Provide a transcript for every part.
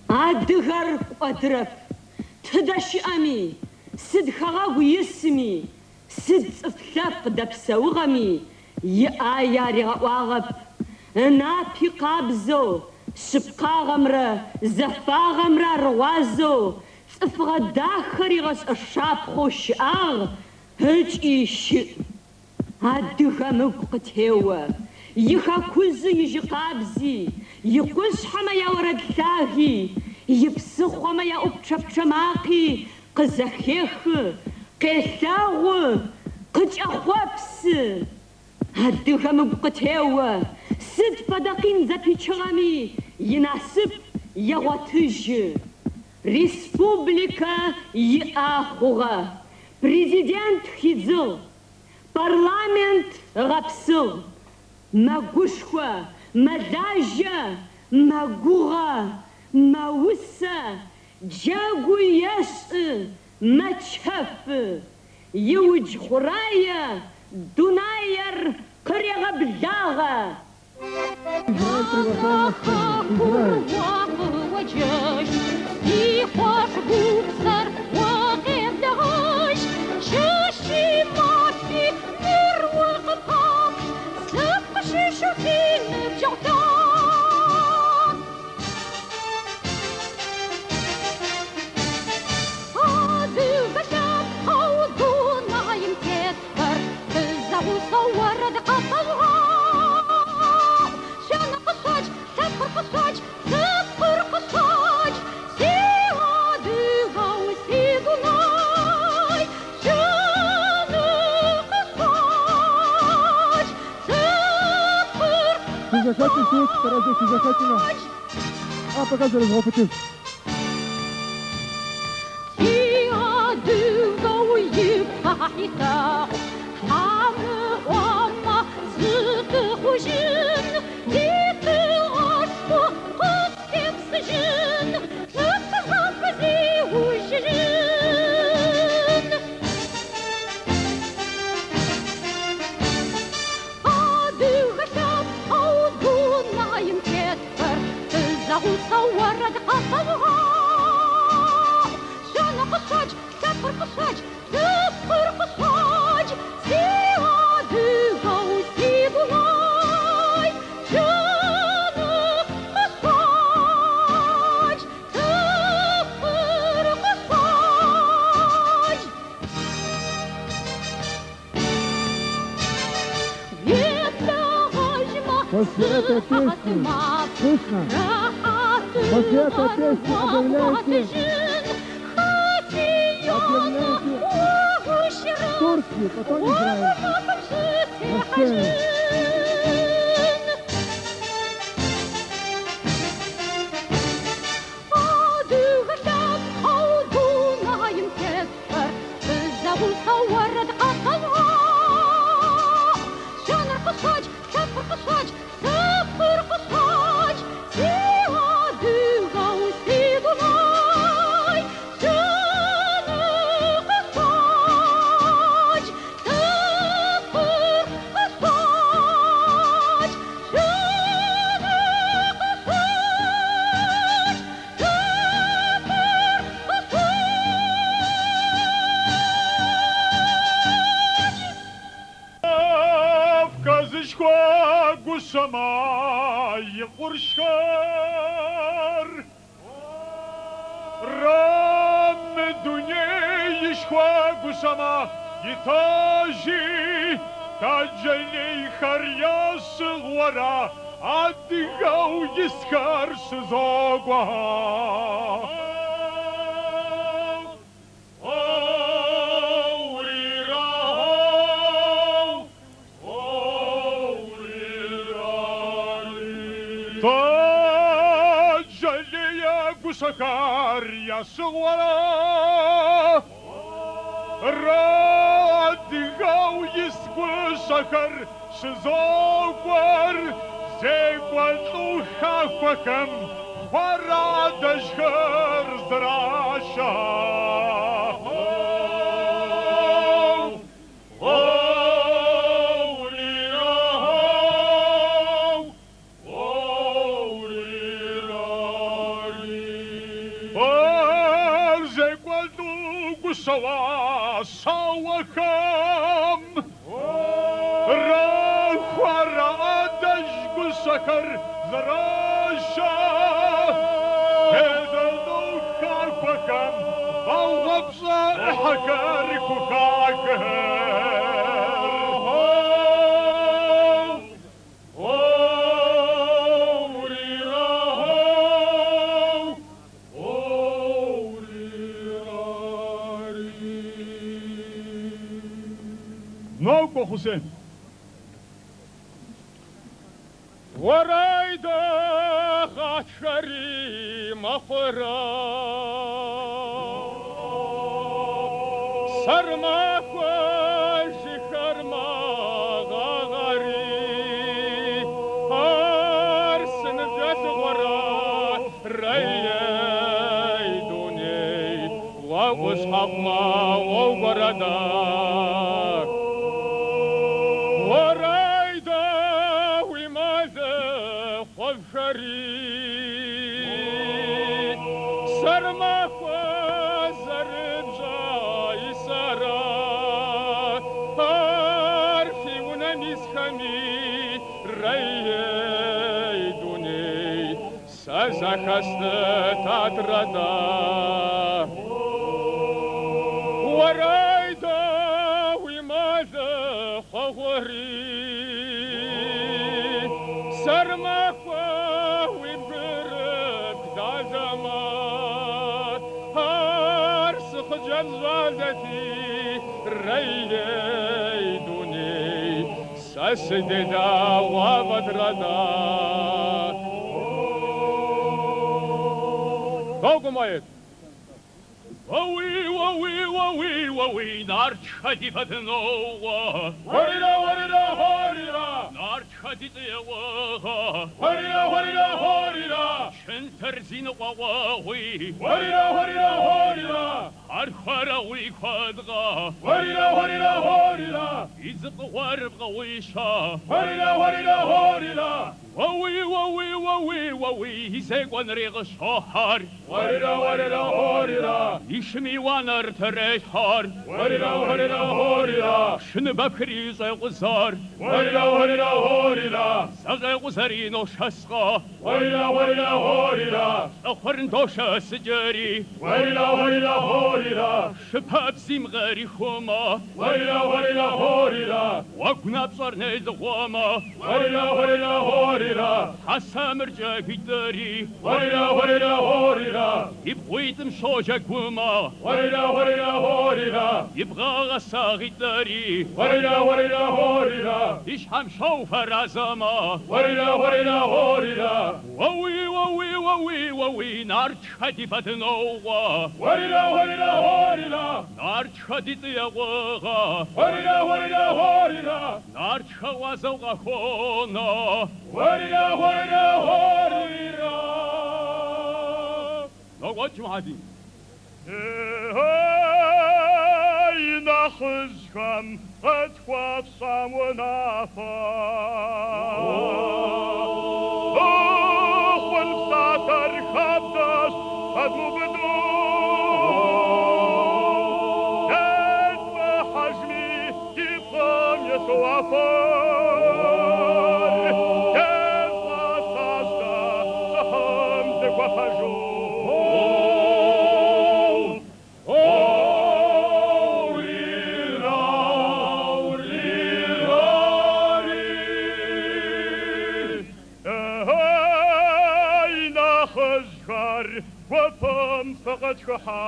Адыгэр кӏодырэп, тыдэ щыӏэми, сыд хэгъэгу исми, сыд цӏыф лъэпкъ дэпсэугъэми, иӏае аригъэӏуагъэп. Ынапи къабзэу, шъыпкъагъэмрэ зэфагъэмрэ арыгъуазэу, цӏыфыгъэ дахэр игъэшӏэ шапхъэу щыӏагъ ыкӏи щыӏ. Адыгэм ыгу къытео, ихэкужъы ижьы къабзи, икъушъхьэмэ яорэд лъаги, ипсыхъомэ яӏупчъэпчъэ макъи къызэхехы, къелъэгъу, къыкӏэхъопсы. Адыгэм ыгу къытео, сыд фэдэ къин зэпичыгъэми, инасып егъотыжьы. Республикэ иӏэ хъугъэ, президент хидзыгъ, парламент ыгъэпсыгъ, мэгушхо, мэлажьэ, мэгугъэ, мэусэ, джэгу ешӏы, мэчэфы. Иудж хъурае дунаир къырегъэблагъэ. Израиль приглашаем на сцену. Израиль. После этой песни, слышно? После этой песни объявляйте Турцию, потом Израиль. На сцену. гущэуа щауэхэм. Рахуара адэжь гущэхэр зэращэ. Тезэну хахуэхэм вагъуэпщӏэ ӏыхьэхэр хухахыр. Нокӏуэ, Хъусен. Уэрайдэ гъатхэри мэхъурэ. Сэрмахуэ жыхэр мэгъагъэри. Ар сыныбжьэлъыгъуэрэ рэй дуней. Уэгущхьэкъумэ уэгуэрэдэ. Уэрайдэ уи мэлы хъуэвхэри. Сэрмахуэ зэрыбжьэ и сэрэ. Ар фи унэм исхэми рэй дуней. Сэ зэхэстытатрэдэ. Уэрайдэ уи мэлы хъуэгъури. Сэрмахуэ уи бгырыпх далэмэ. Ар сыхъыджэбз щӏалэти рэй дуней. Сэ сыделагъуэфӏэтрэдэ. Догуэ, Муаед. Уэуи, уэуи, уэуи, уэуи, нартхэ ди фэдыноуэ. Уэрирэ, уэрирэ, хорирэ. Нартхэ ди цӏыеуэгъэ. Уэрирэ, уэрирэ, хорирэ. Чынтыр зи ныкъуэкъуэгъуи. Уэрирэ, уэрирэ, хорирэ. Архуэрэ уи куэдгъэ. Уэрирэ, уэрирэ, хорирэ. И зыкъыгъуэр бгъэуищэ. Уэрирэ, уэрирэ, хорирэ. Уэуи, уэуи, уэуи, уэуи, и зекӏуэнри къыщохьэр. Уэрирэ, уэрирэ, хорирэ. И шым и уанэр трелъхьэр. Уэрирэ, уэрирэ, хорирэ. Шыныбэпхри щӏекъузэр. Уэрирэ, уэрирэ, хорирэ. Зэщӏекъузэри ношэскъэ. Уэрирэ, уэрирэ, хорирэ. Лӏыхъур дошэсыкӏэри. Уэрирэ, уэрирэ, хорирэ. Шыпэбзим къырихумэ. Уэрирэ, уэрирэ, хорирэ. Уэгу напщӏэр нелыгъуэмэ. Уэрирэ, уэрирэ, хорирэ. Хьэсэмыркӏэ гитӏри. Уэрирэ, уэрирэ, хорирэ. И бгъуитӏым щоджэгумэ. Уэрирэ, уэрирэ, хорирэ. И бгъэгъэсэгъитӏри. Уэрирэ, уэрирэ, хорирэ. И щхьэм щоуфэразэмэ. Уэрирэ, уэрирэ, хорирэ. Уэуи, уэуи, уэуи, уэуи, нартхэ ди фэдыноуэ. Уэрирэ, уэрирэ, хорирэ. Нартхэ ди цӏыеуэгъэ. Уэрирэ, уэрирэ, хорирэ. Нартхэ гъуазэу къахуонэ. Уэрирэ, уэрирэ, хорирэ. Нокӏуэкӏ, Мухьэдин. Ей, нэхъыжьхэм къытхуэфщӏам унафэ. Хъун псалъэр хабзэщ къэдмыубыду. Дедмыхьэжми ди пкъым илъу афэр. Девгъэсащ дэ щӏыхьым дыхуэпэжу. Ей, нэхъыжьхэр гупым фыкъытхыхьа.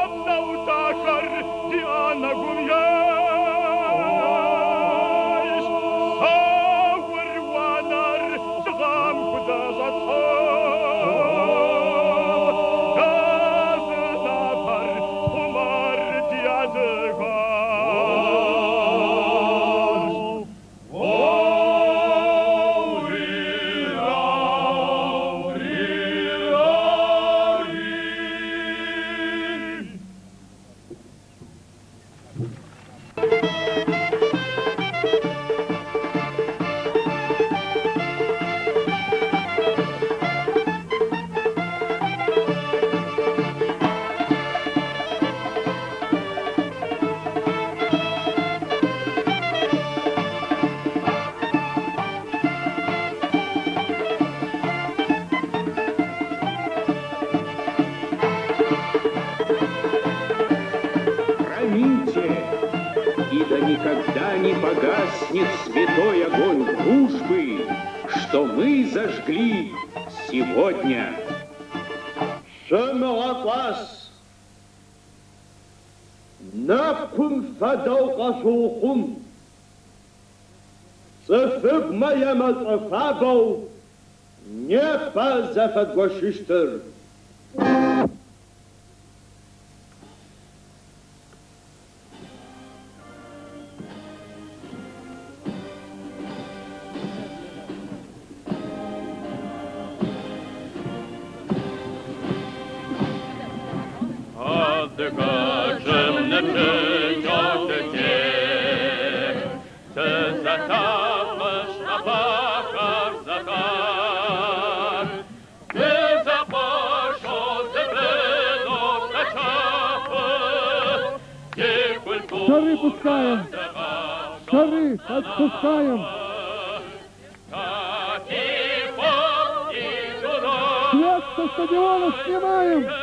Апсэутахэр ди анэгум ейщ. Саур уанэр лӏыгъэм хузэщӏэтхьэм. Дэ зы напэр тхъумэр ди адыгэщ. погаснет святой огонь дружбы, что мы зажгли сегодня. Шъумыгъэкӏуас, нэкум фэдэу къэшъуухъум, цӏыфыгумэ ямэшӏо фабэу непэ зэфэдгощыщтыр. Шары пускаем! Шары отпускаем! Свет со стадиона снимаем!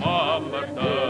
Мамырта.